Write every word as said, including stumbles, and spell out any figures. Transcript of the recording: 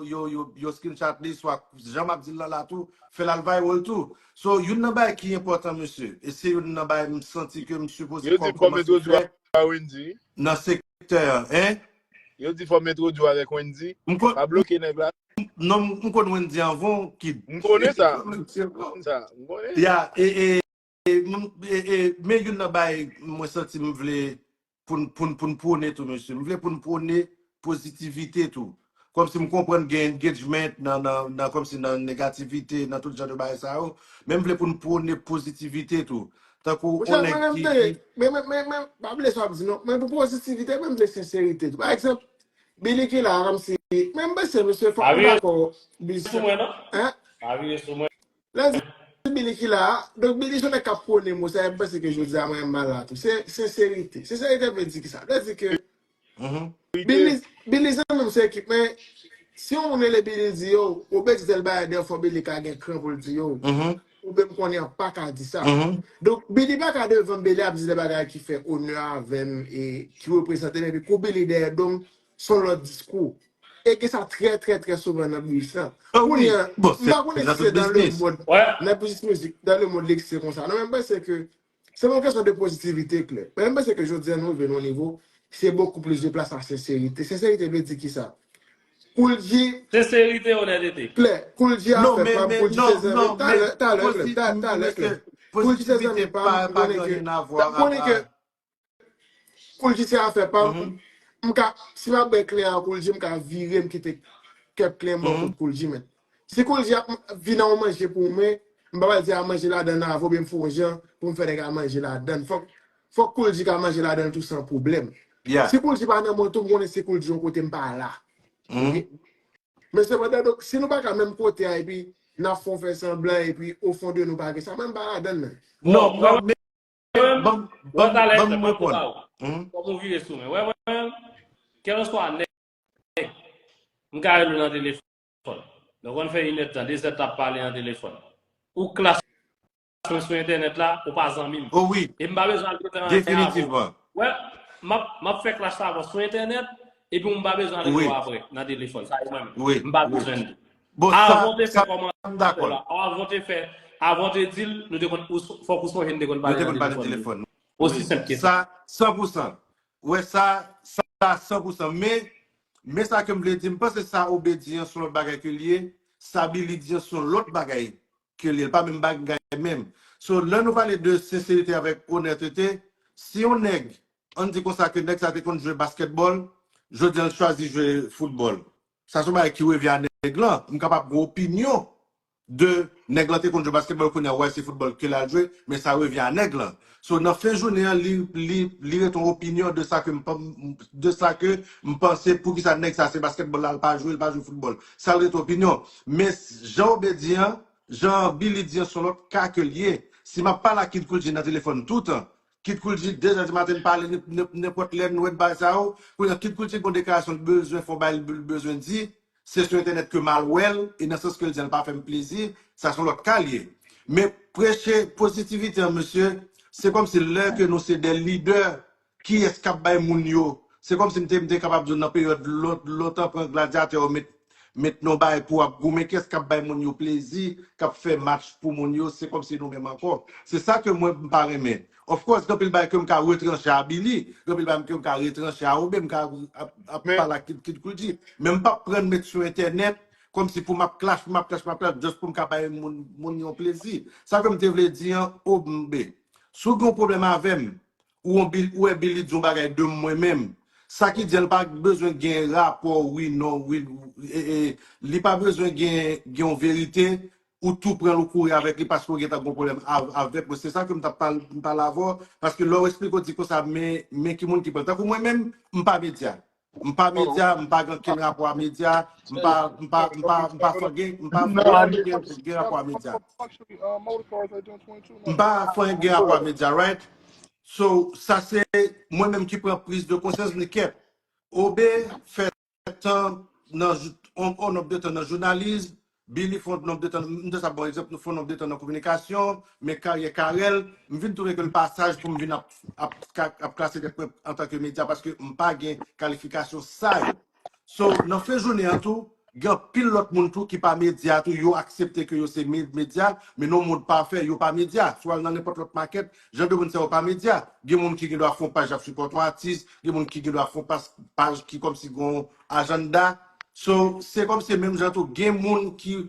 yo, yo, yo screenshot li, swa jan m ap di l lan la tou, fè l al viral tou. So, youn nan bagay ki enpòtan, mesye, e se youn nan bagay m santi ke m sipoze Yo di fò Metro Djwa a Wendy. Nan sektè an, en? Yo di fò Metro Djwa avèk Wendy. Pa bloke nèg la. Non, m konn Wendy anvan, kid. M konnen sa. M konnen sa. M konnen. Ya, e, e, e, e, men youn nan bagay mwen santi m vle pou n, pou n, pou n pwone tou, mesye. M vle pou n pwone pozitivite tou. Kòmsi m konprann gen engagement nan, nan, nan, kòmsi nan negativite, nan tout jan de bagay sa yo. Men m vle pou n pwone pozitivite tou. Tankou yon nèg ki. Men, men, men, men, pa bliye sa w ap di non. Men pou pozitivite, men m vle senserite tou. Pa egzanp, Billy ki la, kòmsi. Men m panse, mesye, fòk nou dakò. Billy sou mwen, non? Hein? Pa vire sou mwen. Lè di Billy ki la, donk Billy se yon nèg k ap pwone mo sa, e m panse ke jodi a mwen menm m la tou. Se senserite. Senserite vle di ki sa? Vle di ke Billy, Billy zanmi m se ekip, men si yon moun rele Billy di yo, oubyen di tèl bagay, dèyè fò Billy ka gen kran pou l di yo. Oubyen m konnen an pa ka di sa. Donk, Billy pa ka devan Billy ap di de bagay ki fè onè avè m e ki reprezante m, epi kou Billy dèyè do m, se yon lòt diskou. E gen sa trè, trè, trè souvan nan biznis lan. Kounye a, m pa konnen si se dans le monde, nan biznis mizik, dans le monde li egziste konsa. Non, men m panse ke se yon kesyon de pozitivite, klè. Men m panse ke jodi a nou rive nan yon nivo, se beaucoup plus de place à sincérité. Senserite vle di ki sa? Koul G. Senserite, onètete. Klè, Koul G a fè pa m, Koul G se zanmi m, talè, talè, klè, talè, klè. Koul G se zanmi pa m, m konnen ke, m konnen ke Koul G se afè pa m. M ka, si m ap bwè kleren ak Koul G, m ka vire, m kite kèp kleren m bò kot Koul G, men. Si Koul G ap vin a yon manje pou mwen, m pa pral di a manje ladan nan avè, oubyen m fè yon jan pou m fè nèg la manje ladan. Fòk, fòk Koul G ka manje ladan tou san pwoblèm. Si Koul G pa nan mwen tou, m konnen si Koul G yon kote m pa la. Men sepandan, donk, si nou pa ka menm kote a, epi n ap fè yon fè sanblan, epi ofon de nou pa gen sa, mwen m pa ladan nan. Non, non, men, ban, ban, ban m reponn. Kòm ou vire sou mwen. Wè, mwen, kèlkanswa nèg, m ka rele w nan telefòn. Nou konn fè inèdtan, dezèdtan ap pale nan telefòn. Ou klas mwen sou entènèt la, ou pa zanmi m. O wi. E m pa bezwen al jete anyen avè w. Wè, m ap, m ap fè klas la avè w sou entènèt, epi m pa bezwen al rele w apre nan telefòn. Sa e mwen menm. M pa bezwen l tou. Avan w te fè kòmantè la, avan w te fè, avan w te di l, nou te konn, fòk ou sonje n te konn pale nan telefòn. Osi senp ke sa. Sa, san pou san. Wè sa, sa, san pou san. Men, men sa ke m vle di, m panse sa Obe di an se yon lòt bagay ke l ye, sa Billy di an se yon lòt bagay ke l ye. L pa menm bagay menm. So, lè nou pale de senserite avèk onètete, si yon nèg, ann di konsa ke nèg sa te konn jwe baskètbòl, jodi a l chwazi jwe foutbòl. Sa se yon bagay ki revyen a nèg lan. M kapab gen opinyon de nèg lan te konn jwe baskètbòl, kounye a w wè se foutbòl ke l al jwe, men sa revyen a nèg lan. So, nan fen jounen an, li, li, li rete yon opinyon de sa ke m pa, de sa ke m panse poukisa nèg sa se baskètbòl la, l pa jwe, l pa jwe foutbòl. Sa l rete opinyon. Men jan Obe di an, jan Billy di an, se yon lòt ka ke l ye. Si m ap pale ak Kid Kool G nan telefòn toutan, Kid Kool G, de zè di maten, n pale nenpòt lè, n wè bagay sa yo. Kounye a, Kid Kool G gon deklarasyon l bezwen fè, bagay l bezwen di, se sou entènèt ke m al wè l, e nan sans ke l di an l pa fè m plezi, sa se yon lòt ka l ye. Men preche pozitivite an, mesye, se kòmsi lè ke nou se de lidè, kiyès k ap bay moun yo? Se kòmsi m te, m te kapab di w nan peryòd lon-, lontan, pran gladyatè yo met met nan bagay pou ap goumen, kiyès k ap bay moun yo plezi, k ap fè match pou moun yo, se kòmsi nou menm ankò. Se sa ke mwen m pa renmen. Of course, gen anpil bagay ke m ka retranche a Billy, gen anpil bagay ke m ka retranche a Obe, m ka ap, ap pale ak Kid, Kid Kool G. Men m p ap pran met sou entènèt, kòmsi pou m ap clash, pou m ap clash, pou m ap clash, just pou m ka bay moun, moun yon plezi. Sa ke m te vle di an, Obe, si w gen yon pwoblèm avè m, ou yon Bil-, ou wè Billy di yon bagay de mwen menm. Sa ki di an, li pa bezwen gen rapò, wi, non, wi, e, e, li pa bezwen gen, gen yon verite, ou tou pran l, ou kouri avèk li paske w gentan gen yon pwoblèm av-, avèk mwen. Se sa ke m t ap pale, m pale avè w, paske lè w eksplike, w di konsa, men, men ki moun ki pran. Tankou mwen menm, m pa medya. M pa medya, m pa gen okenn rapò a medya, m pa, m pa, m pa, m pa fè gen, m pa fè gen, gen rapò a medya. M pa fè gen rapò a medya, right? So, sa se mwen menm ki pran priz de konsyans, li kèt. Obe fè tan nan jou-, on, on nonb de tan nan jounalis, Billy fè on nonb de tan, m te sa bon egzanp, nou fè on nonb de tan nan kominikasyon, men karyè Carel, m vin twouve ke l pa saj pou m vin ap, ap, ap klase tèt mwen antanke medya paske m pa gen kalifikasyon sa yo. So, nan fen jounen an tou, Gen anpil lòt moun tou ki pa medya tou, yo aksepte ke yo se me- medya, men nan yon mond pafè, yo pa medya. Si w al nan nenpòt lòt makèt, jan de moun sa yo pa medya. Gen moun ki gen dwa fè yon paj ap sipòte yon atis, gen moun ki gen dwa fè yon pas- paj ki kòmsi gen yon ajanda. So, se kòmsi menm jan tou, gen moun ki